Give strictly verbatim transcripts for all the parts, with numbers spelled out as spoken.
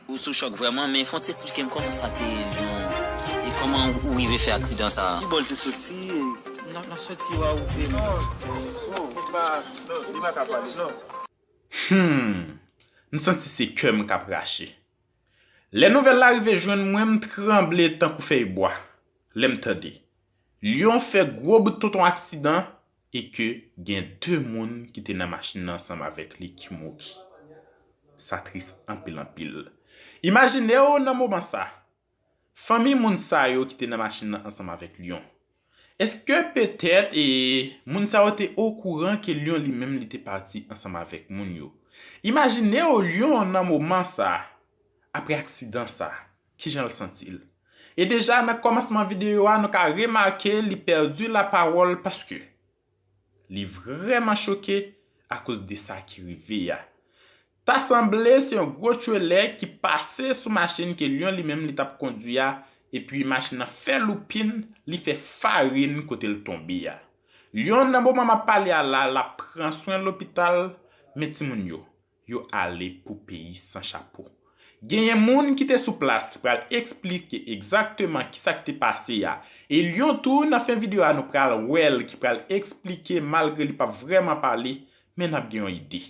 Ou sou chòk vrèman, men fò w ti eksplike m kòman sa te ye, Lyon, e kòman ou rive fè aksidan sa a? Ki bò l te soti? N ap, n ap soti wa ouvri. Non, non, li pa, non, li pa ka pale, non. Hmm, m santi se kè m k ap rache. Lè nouvèl la rive jwenn mwen, m tranble tankou fèy bwa lè m tande Lyon fè gwo bout tonton aksidan e ke gen de moun ki te nan machin nan ansanm avèk li ki mouri. Sa tris anpil anpil. Imajine w nan moman sa, fanmi moun sa yo ki te nan machin nan ansanm avèk Lyon. Èske petèt e moun sa yo te okouran ke Lyon li menm li te pati ansanm avèk moun yo? Imajine w Lyon nan moman sa, apre aksidan sa, kijan l santi l? E deja nan kòmansman videyo a, nou ka remake li pèdi lapawòl paske li vrèman choke akoz de sa ki rive a. Ta sanble se yon gwo trelè ki pase sou machin ke Lyon li menm li t ap kondwi a, epi machin nan fè loupin, li fè farin kote l tonbe a. Lyon nan moman m ap pale a la, l ap pran swen lopital, men timoun yo, yo ale pou peyi san chapo. Genyen moun ki te sou plas ki pral eksplike egzakteman kisa ki te pase a. E Lyon tou, nan fen videyo a, nou pral wè l ki pral eksplike, malgre li p ap vrèman pale, men n ap gen yon ide.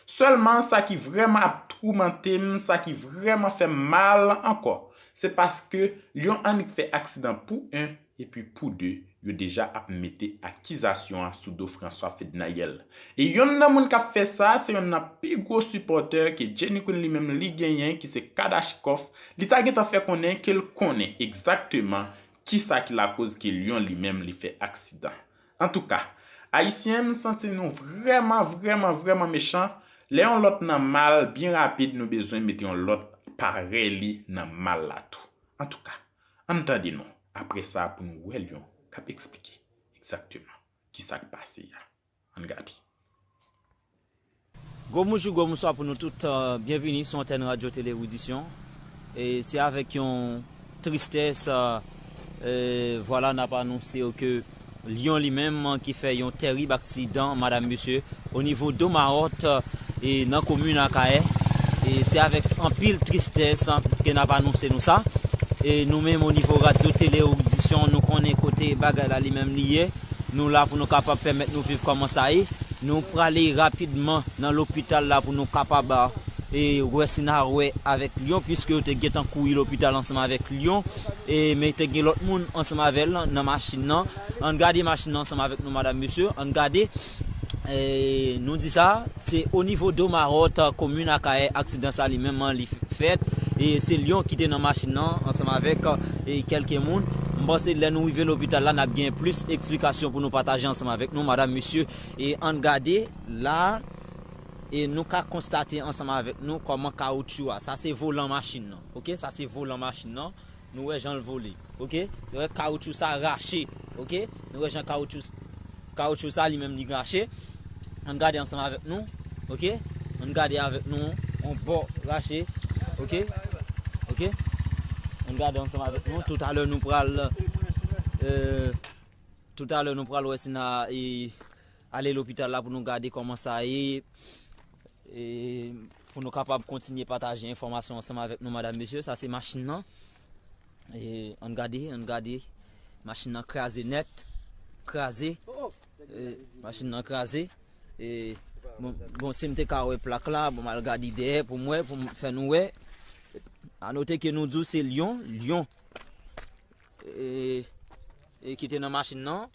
Sèlman, sa ki vrèman ap toumante m, sa ki vrèman fè m mal ankò, se paske Lyon annik fè aksidan pou en, epi pou de, yo deja ap mete akizasyon an sou do François Fednaelle. E yonn nan moun k ap fè sa, se yonn nan pi gwo sipòtè ke Jenny Queen li menm li genyen, ki se Kadachikòf. Li ta gentan fè konnen ke l konnen egzakteman kisa ki lakoz ke Lyon li menm li fè aksidan. Antouka, Ayisyen, m santi nou vrèman, vrèman, vrèman mechan. Lè yon lòt nan mal, byen rapid, nou bezwen mete yon lòt parèy li nan mal la tou. Antouka, ann tande non, apre sa pou nou wè Lyon k ap eksplike egzakteman kisa k pase a. Ann gade. Gwo bonjou, gwo bonswa pou nou tout. Euh, byenvini sou antèn Radyo Tele Eridisyon. E se avèk yon tristès, euh, euh, vwala, n ap anonse w ke Lyon li menm ki fè yon tèrib aksidan, madanm, mesye, o nivo Domawòt, e nan komin Akayè. E se avèk anpil tristès ke n ap anonse nou sa. E nou menm o nivo Radyo Tele Eridisyon, nou konnen kote bagay la li menm li ye. Nou la pou nou kapab pèmèt nou viv kòman sa ye. Nou prale rapidman nan lopital la pou nou kapab, e, wè si n a wè avèk Lyon, piske yo te gentan kouri lopital ansanm avèk Lyon, e, men te gen lòt moun ansanm avè l nan machin nan. Ann gade machin nan ansanm avèk nou, madanm, mesye. Ann gade, e, nou di sa, se o nivo Domawòt, komin Akayè, aksidan sa li menm li fèt. E se Lyon ki te nan machin nan ansanm avèk, e, kèlke moun. M panse lè nou rive lopital la, n ap gen plis eksplikasyon pou nou pataje ansanm avèk nou, madanm, mesye. E ann gade la, e nou ka konstate ansanm avèk nou kòman kawoutchou a, sa se volan machin nan, oke? Sa se volan machin nan, nou wè jan l vole, oke? Nou wè kawoutchou sa rache, oke? Nou wè jan kawoutchou, kawoutchou sa li menm li rache. Ann gade ansanm avèk nou, oke? Ann gade avèk nou, yon bò rache, oke? Oke? Ann gade ansanm avèk nou, toutalè nou pral, euh, Toutalè, nou pral wè si n a, e, ale lopital la pou nou gade kòman sa ye, e, pou nou kapab kontinye pataje enfòmasyon ansanm avèk nou, madanm, mesye. Sa se machin nan. E, ann gade, ann gade. Machin nan kraze nèt. Kraze. E, machin nan kraze. E, bon, bon, si m te ka wè plak la, bon, m al gade dèyè pou m wè, pou m fè nou wè. A note ke nou di w se Lyon, Lyon. E, e ki te nan machin nan.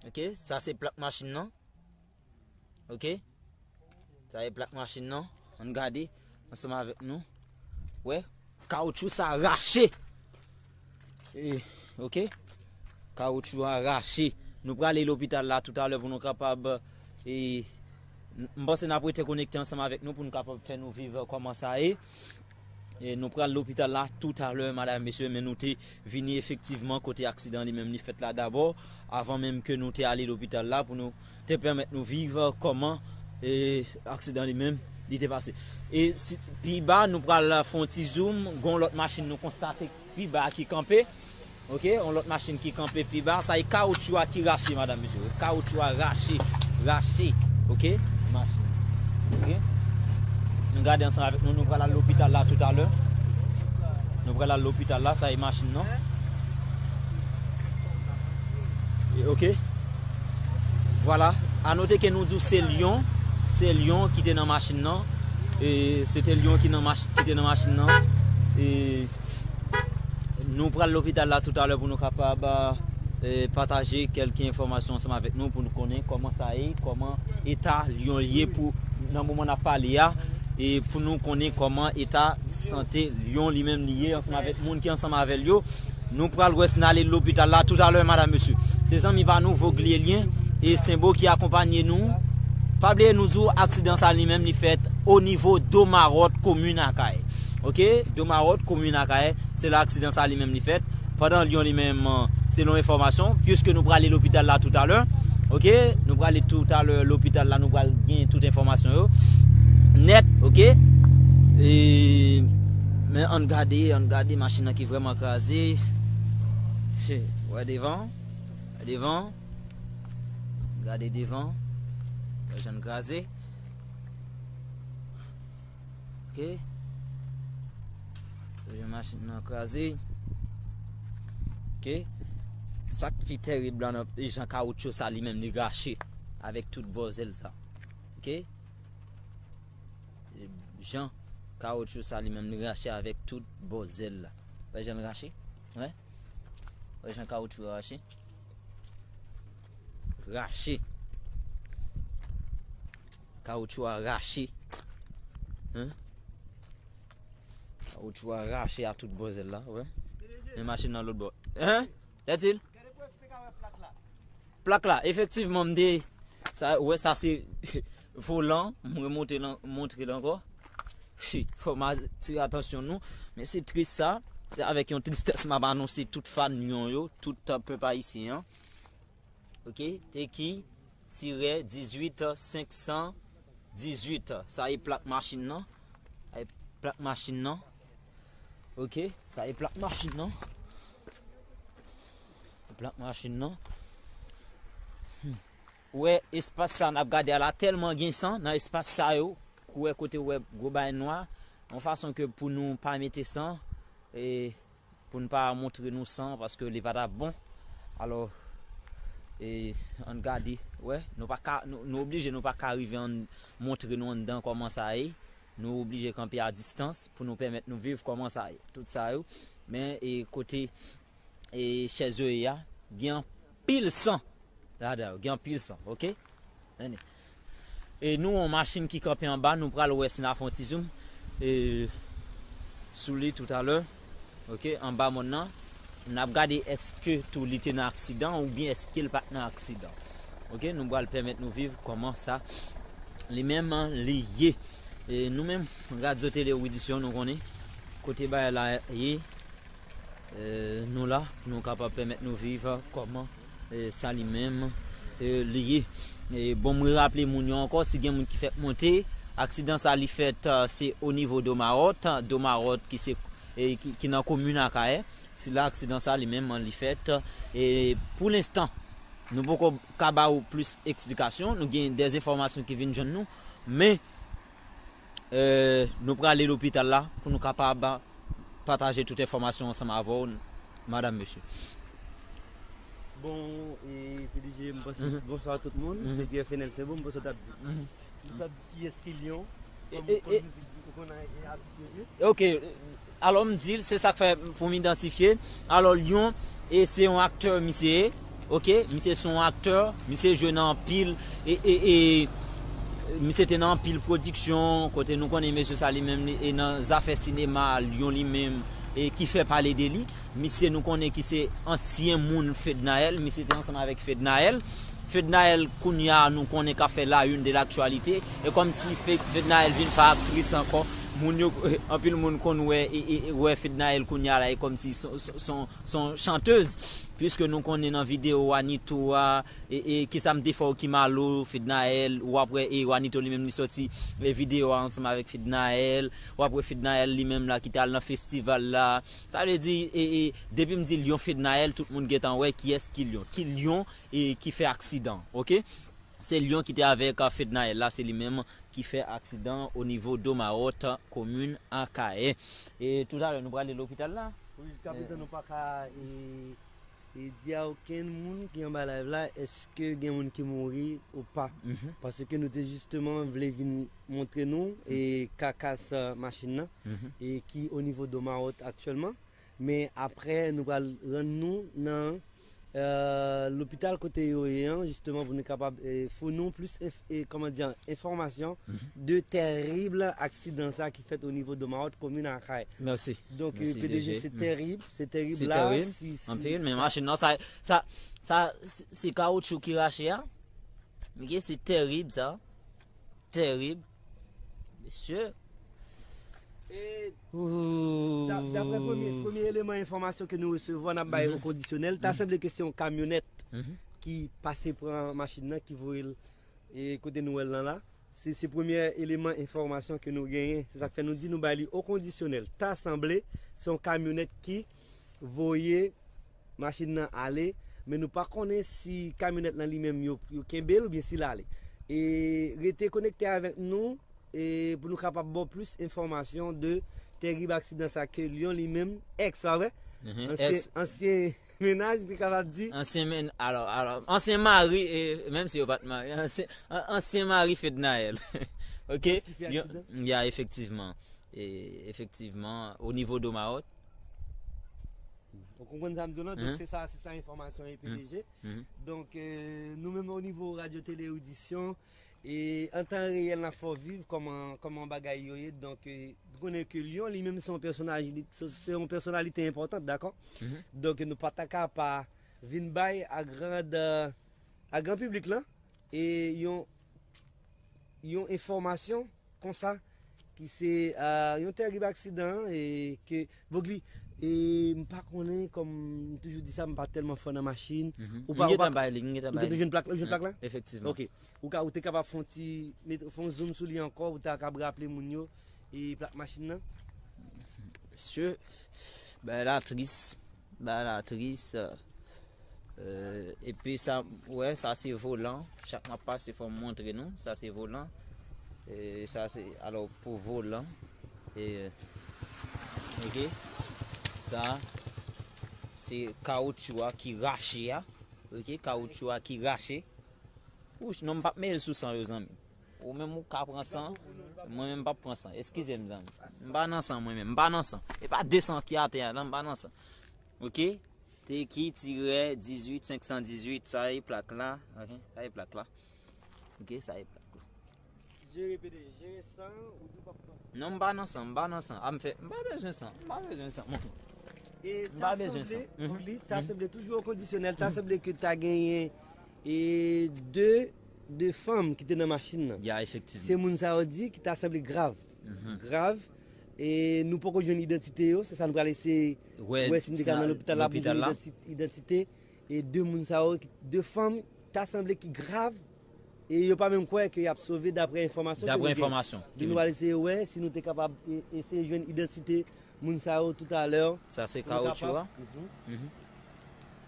Oke, sa se plak machin nan. Oke. Sa se plak machin nan. Ann gade ansanm avèk nou. Wè, kawoutchou sa rache. E, oke. Kawoutchou a rache. Nou prale lopital la toutalè pou nou kapab, e, m panse n ap rete konekte ansanm avèk nou pou nou kapab fè nou viv kòman sa ye. E nou pral lopital la toutalè, madanm, mesye, men nou te vini efektivman kote aksidan li menm li fèt la dabò, avan menm ke nou te ale lopital la pou nou te pèmèt nou viv kòman, e, aksidan li menm li te pase. E si, pi ba, nou pral fè yon ti zoom, gon lòt machin nou konstate pi ba ki kanpe. Oke, yon lòt machin ki kanpe pi ba, sa e kawoutchou a ki rache, madanm, mesye. Kawoutchou a rache, rache. Oke, machin. Oke. Nou gade ansanm avèk nou, nou pral al lopital la toutalè. Nou pral al lopital la, sa e machin nan. E, ok. Vwala. A note ke nou di w se Lyon, se Lyon ki te nan machin nan. E, se te Lyon ki nan mach-, ki te nan machin nan. E, nou pral lopital la toutalè pou nou kapab, e, pataje kèlke enfòmasyon ansanm avèk nou pou nou konnen kòman sa ye, kòman eta Lyon ye pou nan moman n ap pale a, e pou nou konnen kòman eta sante Lyon li menm li ye ansanm avèk moun ki ansanm avè l yo. Nou pral wè si n ale lopital la toutalè, madam, mesye. Se zanmi pa nou, Voglielien, e Senbo ki akonpanye nou. Pa bliye nou di w aksidan sa li menm li fèt o nivo Domaròt, komin Akayè. Ok? Domaròt, komin Akayè, se la aksidan sa li menm li fèt. Pandan Lyon li menm, selon enfòmasyon, piske nou prale lopital la toutalè. Ok? Nou prale toutalè lopital la, nou pral gen tout enfòmasyon yo nèt, ok? E, men ann gade, ann gade machin nan ki vrèman kraze. Che, wè devan, wè devan. Gade devan. Wè jan l kraze. Ok. Jan machin nan kraze. Ok. Sa k pi terib la nan jan kawoutchou sa li menm li rache avèk tout bò zèl sa. Ok. Jan kawoutchou sa li menm li rache avèk tout bò zèl la. Wè jan l rache? Wè. Wè jan kawoutchou a rache? Rache. Kawoutchou a rache. Hein? Kawoutchou a rache a tout bò zèl la, wè. Men machin nan lòt bò. Hein? Lètil? Plak la, efektivman, m te, sa, wè, sa se volan, m remonte l an-, montre l ankò. Chi, fò m atire atansyon nou. Men se tris sa, se avèk yon tristès m ap anonse tout fan Lyon yo, tout pèp ayisyen an. Ok, Teki tirè dizuit senk san dizuit. Sa e plak machin nan. Sa e plak machin nan. Ok, sa e plak machin nan. Plak machin nan. Hmm. Ou wè espas sa n ap gade a la tèlman gen san nan espas sa yo. Ou wè kote ou wè gwo bagay nwa. Yon fason ke pou nou pa mete san. E pou n pa montre nou san paske li pa t ap bon. Alò, e, ann gade, wè, nou pa ka, nou, nou oblije nou pa ka rive ann montre nou anndan kòman sa ye. Nou oblije kanpe a distans pou nou pèmèt nou viv kòman sa ye. Tout sa yo. Men, e, kote, e, chèz yo ye a, gen anpil san. Ladan yo, gen anpil san, ok? Ann. E nou, yon machin ki kanpe anba, nou pral wè si n a fè yon ti zoom, e, sou li toutalè, ok, anba mòn nan. N ap gade èske tou li te nan aksidan oubyen èske l pa t nan aksidan. Ok, nou pral pèmèt nou viv kòman sa li menm li ye. E nou menm, Radyo Tele Redisyon, nou konnen kote bagay la ye. E, nou la pou nou kapab pèmèt nou viv kòman, e, sa li menm, e, li ye. E, bon, mwen raple moun yo ankò, si gen moun ki fèk monte, aksidan sa li fèt, e, se o nivo Domawòt, Domawòt ki se, e, ki, ki nan komin Akayè. Se la aksidan sa li menm li fèt. E pou lenstan, nou poko ka ba ou plis eksplikasyon. Nou gen dè enfòmasyon ki vin jwenn nou, men, e, nou prale lopital la pou nou kapab pataje tout enfòmasyon ansanm avè w, madam, mesye. Bon, e, P D G, m panse, mhm, bonswa tout moun. Mhm. Se Pierre Fenel Senbo, m panse w t ap di. Mhm. Ou t ap di kiyès ki Lyon? E, kòm, e, kòm e, mizik, ou konn a, e, atis yo ye? Ok, alò m di l, se sa k fè pou m idantifye. Alò, Lyon, e se yon aktè misye ye. Ok, misye se yon aktè, misye jwe nan anpil, e, e, e, misye te nan anpil pwodiksyon, kote nou konnen mesye sa li menm, li, e nan zafè sinema, Lyon li menm, e ki fè pale de li. Misye nou konnen ki se ansyen moun Fednaelle, misye te ansanm avèk Fednaelle. Fednaelle kounye a nou konnen k ap fè la une de l'actualité, e kòmsi Fe-, Fednaelle vin pa aktris ankò, moun yo, anpil moun konn wè, e, e, e wè Fednaelle kounye a la, e kòmsi son, son, son, son chantèz, piske nou konnen nan videyo Wanito a, e, e kisa m te fè w ki malo, Fednaelle, w ap wè, e Wanito li menm li sòti, e videyo a ansanm avèk Fednaelle, w ap wè Fednaelle li menm la ki te al nan festival la. Sa vle di, e, e, depi m di Lyon Fednaelle, tout moun gentan wè kiyès ki Lyon. Ki Lyon, e ki fè aksidan, ok? Se Lyon ki te avèk, a, Fednaelle la, se li menm ki fè aksidan o nivo Domawòt, komin Akayè. E toutalè, nou prale lopital la. Wi, jiskaprezan nou pa ka, e, e di a okenn moun ki anba live la, èske gen moun ki mouri ou pa. Paske nou te jisteman vle vin montre nou, e, kakas, e, machin nan, e ki o nivo Domawòt aktyèlman. Men aprè, nou pral rann nou nan, e, lopital kote yo ye an, jisteman pou nou kapab, e, founi w plis enf-, e, kòman di, enfòmasyon de tèrib aksidan sa ki fèt o nivo Domawòt, komin Akayè. Mèsi. Donk, e, P D G, se tèrib, se tèrib la. Si, si, anpil, men machin nan, sa, sa, sa, se, se kawoutchou ki rache a. Ok, se tèrib sa. Tèrib. Mesye. E, da-, daprè premye, premye eleman enfòmasyon ke nou resevwa, n ap bay o kondisyonèl, ta sanble ke se yon kamyonèt ki pase pran machin nan, ki voye l, e, kote nou wè l lan la. Se, se premye eleman enfòmasyon ke nou genyen. Se sa k fè nou di nou bay li o kondisyonèl. Ta sanble se yon kamyonèt ki voye machin nan ale, men nou pa konnen si kamyonèt lan li menm yo, yo kenbe l oubyen si l ale. E rete konekte avèk nou, e pou nou kapab ba w plis enfòmasyon de tèrib aksidan sa ke Lyon li menm, èks, pa vre? Ansyen, ansyen mennaj, nou kapab di. Ansyen men-, alò, alò, ansyen mari, e, menm si yo pa t marye, ansyen, an-, ansyen mari Fednaelle. Ok? Ki fè aksidan? Ya, efektivman. E, efektivman, o nivo Domawòt, Ou konprann sa m di w lan? Donk, se sa, se sa enfòmasyon e P D G. Donk, e, nou menm o nivo Radyo Tele Odisyon, e an tan reyèl, n ap fè w viv kòman, kòman bagay yo ye. Donk, e, nou konnen ke Lyon, li menm, se yon pèsonaj-, se, se yon pèsonalite enpòtan, dakò? Donk, nou pa ta ka pa vin bay a grand, a gran piblik lan, e yon, yon enfòmasyon konsa, ki se, a, yon tèrib aksidan, e ke, Vogli, e m pa konnen, kòm m toujou di sa, m pa tèlman fò nan machin. Ou pa, ou pa, ou te jwenn plak la, ou jwenn plak la? Efektivman. Ok. Ou ka, ou te kapab fè yon ti, met, fè yon zoom sou li ankò, ou ta kab raple moun yo, e plak machin nan? Mesye, bagay la tris. Bagay la tris. E, epi sa, w wè, sa se volan. Chak m ap pase, fò m montre nou. Sa se volan. E, sa se, alò, pou volan. E, ok. Sa, se kawoutchou a ki rache a. Ok, kawoutchou a ki rache. Wouch, non, m p ap mete l sou san yo, zanmi. Ou menm ou ka pran san, mwen menm m p ap pran san. Eskize m, zanmi. M pa nan san mwen menm, m pa nan san. E pa de san ki atè a, non, m pa nan san. Ok? T Q tirè dizuit senk san dizuit, sa e plak la. Ok? Sa e plak la. Ok, sa e plak la. Jere P D G, jere san, ou di w p ap pran san. Non, m pa nan san, m pa nan san. A m fè, m pa bezwen san, m pa bezwen san, mwen. E ta sanble, Vogli, ta sanble toujou o kondisyonèl, ta sanble ke ta genyen e de, de fanm ki te nan machin nan. Ya, efektivman. Se moun sa yo di ki ta sanble grav. Grav. E nou poko jwenn idantite yo, se sa nou pral eseye wè si nou te ka nan lopital la pou jwenn idanti-, idantite. E de moun sa yo, de fanm, ta sanble ki grav. E yo pa menm kwè ke y ap sove, daprè enfòmasyon ke nou gen. Daprè enfòmasyon. Donk nou pral eseye wè si nou te kapab e-, eseye jwenn idantite moun sa yo toutalè. Sa se kawoutchou a?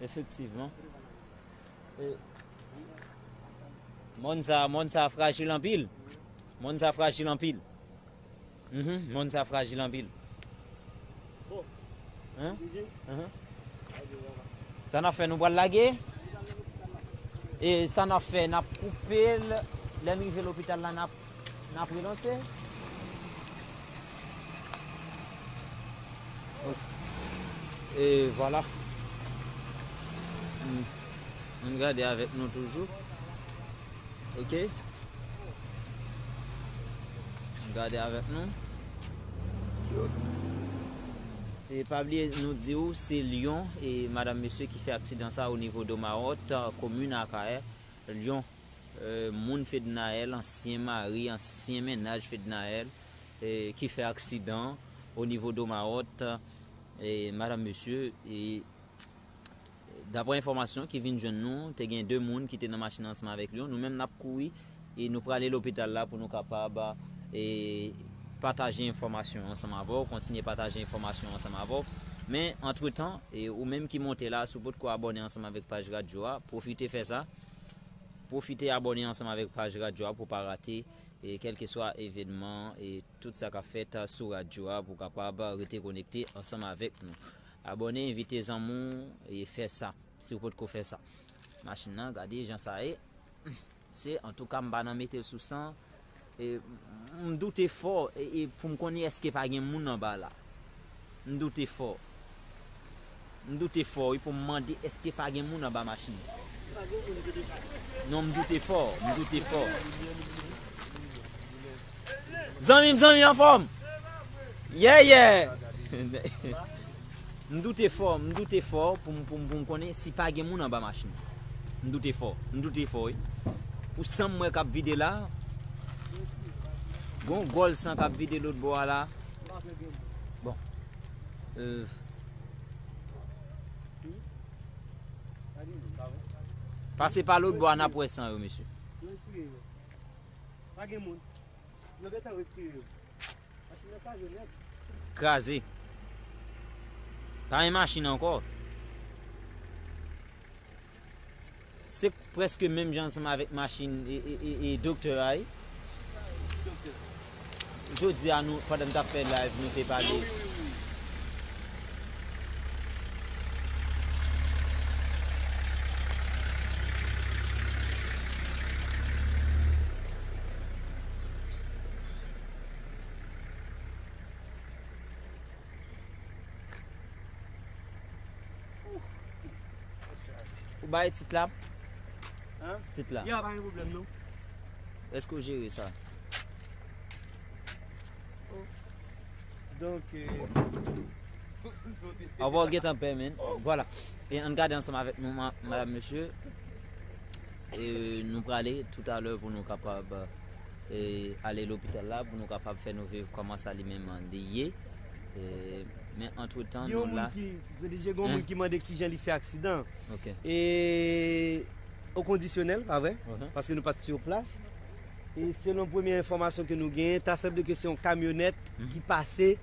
Efektivman. E, mòn sa, mòn sa frajil anpil. Mòn sa frajil anpil. Mhm, mòn sa frajil anpil. Hein? Hein? Sa n ap fè, nou pral lage? E sa n ap fè, n ap koupe l. Lè n rive lopital la, n ap, n ap relanse. E vwala. Hmm. Ann gade avèk nou toujou. Ok? Gade avèk nou. E pa bliye, nou di w, se Lyon, e madanm mesye ki fè aksidan sa o nivo Domawòt, komin Akayè, Lyon. E, moun Fednaelle, ansyen mari, ansyen mennaj Fednaelle, e, ki fè aksidan o nivo Domawòt, e, madanm mesye, e, Daprè enfòmasyon ki vin jwenn nou, te gen de moun ki te nan machin nan ansanm avèk Lyon. Nou menm n ap kouri e nou prale lopital la pou nou kapab, e, pataje enfòmasyon ansanm avè w, kontinye pataje enfòmasyon ansanm avè w. Men, antretan, e, ou menm ki monte la, si w potko abòne ansanm avèk paj radyo a, pwofite fè sa. Pwofite abòne ansanm avèk paj radyo a pou w pa rate e kèlkeswa evènman e tout sa k ap fèt sou radyo a, pou w kapab rete konekte ansanm avèk nou. Abòne, envite zanmi w e fè sa, si w potko fè sa. Machin nan, gade jan sa ye. Se, antouka, m pa nan mete l sou san. E, m doute fò, e, e pou m konnen èske pa gen moun anba la. M doute fò. M doute fò, wi, pou m mande èske pa gen moun anba machin nan. Non, m doute fò, m doute fò. Zanmi m, zanmi, anfòm? Yeah, yeah. M doute fò, m doute fò pou m, pou m, pou m konnen si pa gen moun anba machin nan. M doute fò, m doute fò, wi. Pou san m wè k ap vide la, gon gòl san k ap vide lòt bò a la. Bon. Euh. Pase pa lòt bò a, n ap wè san yo, mesye. Pa gen moun. Yo gentan retire yo. Machin nan kraze nèt. Kraze. Pa gen machin ankò. Se prèske menm jan ansanm avèk machin e, e, e, e doktè a, wi. Jodi a, nou, pandan m t ap fè live, nou te pale. Ou bay tit la? Hein? Tit la. Ya, pa gen pwoblèm, non. Èske w jere sa? Oh. Donk, euh, Apa w gentan pè, men. Vwala. E ann gade ansanm avèk nou, ma-, madam, mesye. E nou prale toutalè pou nou kapab, e, ale lopital la, pou nou kapab fè nou viv kòman sa li menm li ye. E, men antretan, nou la. Gen yon moun ki, se di, gen yon moun ki mande kijan li fè aksidan. Ok. E o kondisyonèl, pa vre? Mhm. Paske nou pa t sou plas. E selon premye enfòmasyon ke nou genyen, ta sanble ke se yon kamyonèt ki pase,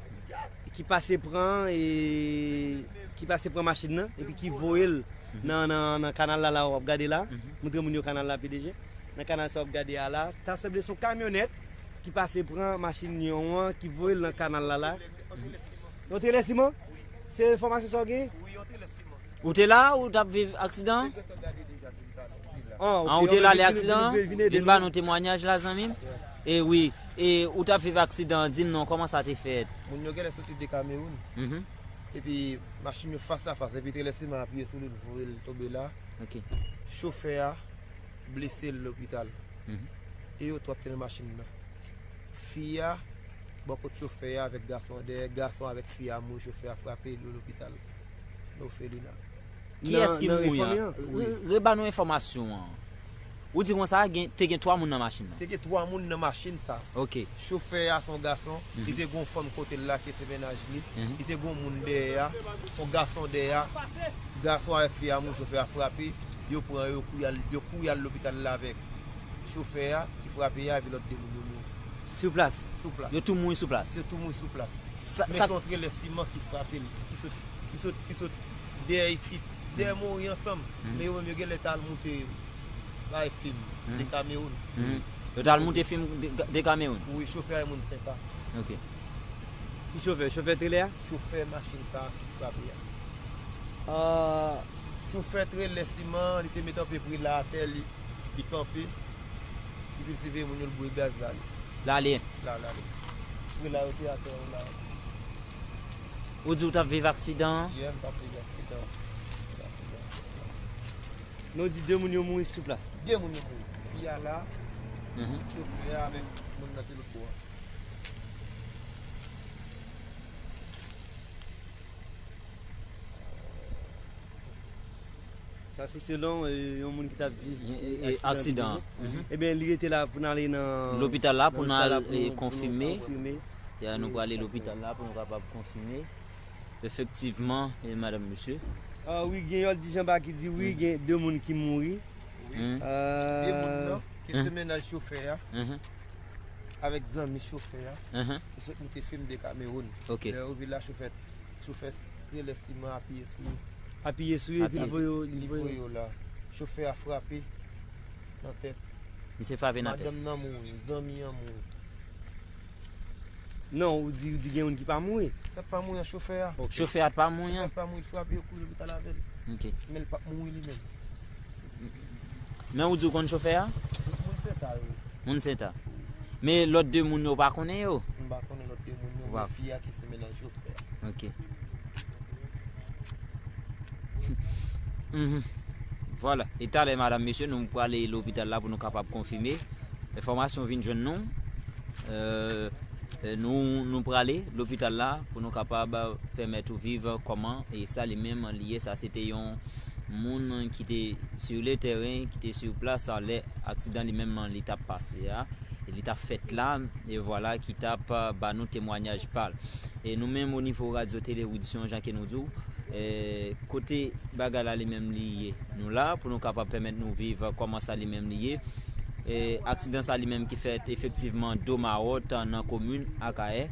ki pase pran, e ki pase pran machin nan, epi ki voye l nan, nan, nan kanal la, la w ap gade la. Montre moun yo kanal la, P D G. Nan kanal sa w ap gade a la, ta sanble se yon kamyonèt ki pase pran machin yon an, ki voye l nan kanal la, la. Yon trelè siman? Se enfòmasyon sa w genyen? Ou te la, ou t ap viv aksidan an? An, ou te la lè aksidan an? Vin ba nou temwayaj la, zanmi m. E wi, e ou t ap viv aksidan an, di m non, kòman sa te fèt? Moun yo genlè soti de Kamewoun. Mhm. Epi machin yo fas a fas, epi trelè siman apiye sou li, l voye l tonbe la. Ok. Chofè a blese l lopital. Mhm. E yo twa t te nan machin nan. Fi a, bò kot chofè a avèk gason an dèyè, gason avèk fi a mouri, chofè a frape, l lopital. Nan òfelina. Kiyès ki mouri an? Re-, re-, reba nou enfòmasyon an. Ou di konsa, gen, te gen twa moun nan machin nan? Te gen twa moun nan machin sa. Ok. Chofè a se yon gason, li te gen yon fanm kote l la ke se mennaj li, li te gen yon moun dèyè a, yon gason dèyè a, gason avèk fi a mouri, chofè a frape, yo pran yo, yo kouri al, yo kouri al lopital la avèk chofè a ki frape a, epi lòt de moun yo mouri. Sou plas? Sou plas. Yo tou mouri sou plas? Yo tou mouri sou plas. Sa, men sa se yon trelè siman ki frape l, ki sot, ki sot, ki sot dèyè isit, dèyè Mori ansanm. Men yo menm yo genlè t al moute bay fim de Kamewoun. Yo t al moute fim de, de Kamewoun? Wi, chofè a e moun Senta. Ok. Ki chofè? Chofè trelè a? Chofè machin sa ki frape a. Ah. Chofè trelè siman, li te met anpepri la atè, li, li kanpe. Epi l siveye moun yo, l boure gaz, l ale. L ale? La, l ale. Wi, la, yo te atè, yo la. Ou di ou t ap viv aksidan an? Yeah, m t ap viv aksidan an. Nou di de moun yo mouri sou plas. De moun yo mouri. Fi a la, chofè a avèk moun nan te lòt bò a. Sa se selon, e, yon moun ki t ap viv aksidan an. Ebyen, li rete la pou n ale nan lopital la, pou n al, e, konfime. Ya, nou prale lopital la pou nou kapab konfime. Efektivman, e, madanm, mesye. Ah, wi, gen Yoldy Jean Bart ki di, wi, gen de moun ki mouri. Wi. De moun nan, ke se mennaj chofè a, avèk zanmi chofè a, yo sot moute fim de Kamewoun. Ok. Lè yo rive la, chofè, chofè trelè siman apiye sou yo. Apiye sou yo, epi li voye yo, li voye yo la. Chofè a frape. Misye frape nan tèt. Madanm nan mouri, zanmi an mouri. Non, ou di, ou di gen youn ki pa mouri. Sa t pa mouri an, chofè a. Ok. Chofè a t pa mouri an. Chofè a t pa mouri, l frape, yo kouri lopital avè l. Ok. Men l p ap mouri li menm. Men ou di w konn chofè a? Moun Senta, wi. Moun Senta. Men lòt de moun yo, ou pa konnen yo? M pa konnen lòt de moun yo, men fi a ki se mennaj chofè a. Ok. Mhm. Vwala. E talè, madanm, mesye, nou prale lopital la pou nou kapab konfime. Enfòmasyon vin jwenn nou. Euh, euh, nou, nou prale lopital la pou nou kapab pèmèt ou viv kòman e sa li menm li ye. Sa se te yon moun ki te sur le terrain, ki te sur place lè aksidan li menm li t ap pase a. E li t ap fèt la, e vwala, ki t ap, euh, ba nou temwanyaj pa l. E nou menm, o nivo Radyo Tele Widson, jan ke nou di w, e, kote bagay la li menm li ye, nou la pou nou kapab pèmèt nou viv kòman sa li menm li ye. E, aksidan sa li menm ki fèt efektivman Domawòt nan komin Akayè.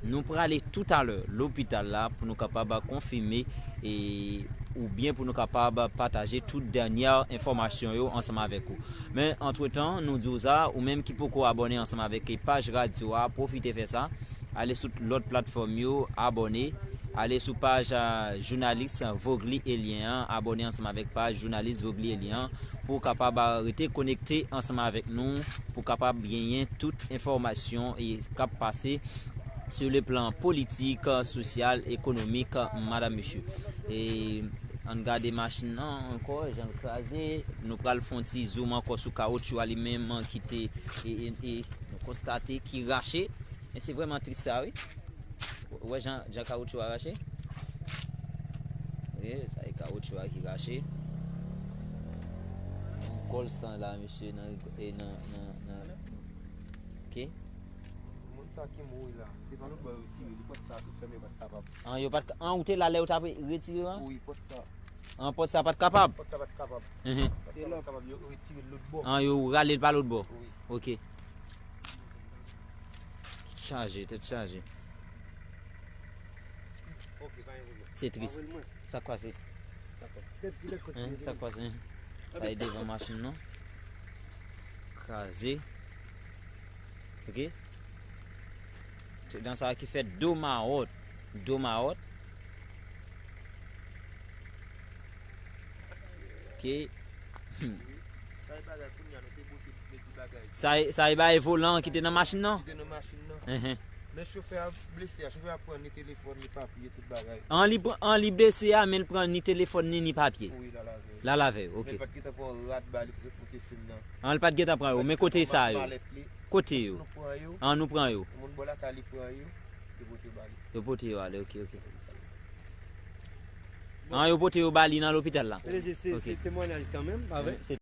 Nou prale toutalè lopital la pou nou kapab konfime e oubyen pou nou kapab pataje tout dènyè enfòmasyon yo ansanm avèk ou. Men, antretan, nou di w sa, ou menm ki poko abòne ansanm avèk paj radyo a, pwofite fè sa. Ale sou lòt platfòm yo, abòne. Ale sou paj, a, jounalis Vogly Elien an, abòne ansanm avèk paj jounalis Vogly Elien an pou w kapab, a, rete konekte ansanm avèk nou, pou w kapab genyen tout enfòmasyon e k ap pase sur le plan politik, sosyal, ekonomik, madanm, mesye. E ann gade machin nan ankò, jan l kraze. Nou pral fè yon ti zoom ankò sou kawotchou a li menm ki te, e, e, e, nou konstate ki rache. E se vrèman tris sa, wi. Ou wè jan, jan kawotchou a rache? Wi, sa e kawotchou a ki rache. Yon kòl san la, mesye, nan, e nan, nan, nan, ok. Moun sa ki mouri la, se pa lòt bò yo tire, li pòt sa tou fèmen, yo pa t kapab. An, yo pa t ka, an, ou te la lè yo t ap retire yo an? Wi, pòt sa. An, pòt sa pa t kapab? Pòt sa pa t kapab. Mhm. Pòt sa pa t kapab, yo retire l lòt bò. An, yo rale l pa lòt bò? Wi. Ok. Tèt chaje, tèt chaje. Se tris. Sa k pase? Hein, sa k pase? Hein? Sa e devan machin nan. Kraze. Ok. Se dan sa ki fèt Domawòt. Domawòt. Ok. Hmm. Sa e bagay kounye a, nou te bote mezi bagay. Sa e, sa e bagay volan ki te nan machin nan? Ki te nan machin nan. Enhen. Men chofè a blese a, chofè a pran ni telefòn, ni papye, tout bagay. An li pran, an li blese a, men l pran ni telefòn, ni, ni papye. Wi, l al avè l. L al avè l, ok. Men l pa t gentan pran rad ba li pou sot moute fim nan. An, li pa t gentan pran yo, men kote sa yo? Malèt li. Kote yo? Nou pran yo. An, nou pran yo. Moun bò lakay li pran yo, yo pote ba li. Yo pote yo ale, ok, ok. An, yo pote yo ba li nan lopital la. Se, se, se temwayaj kanmenm, pa vre? Se,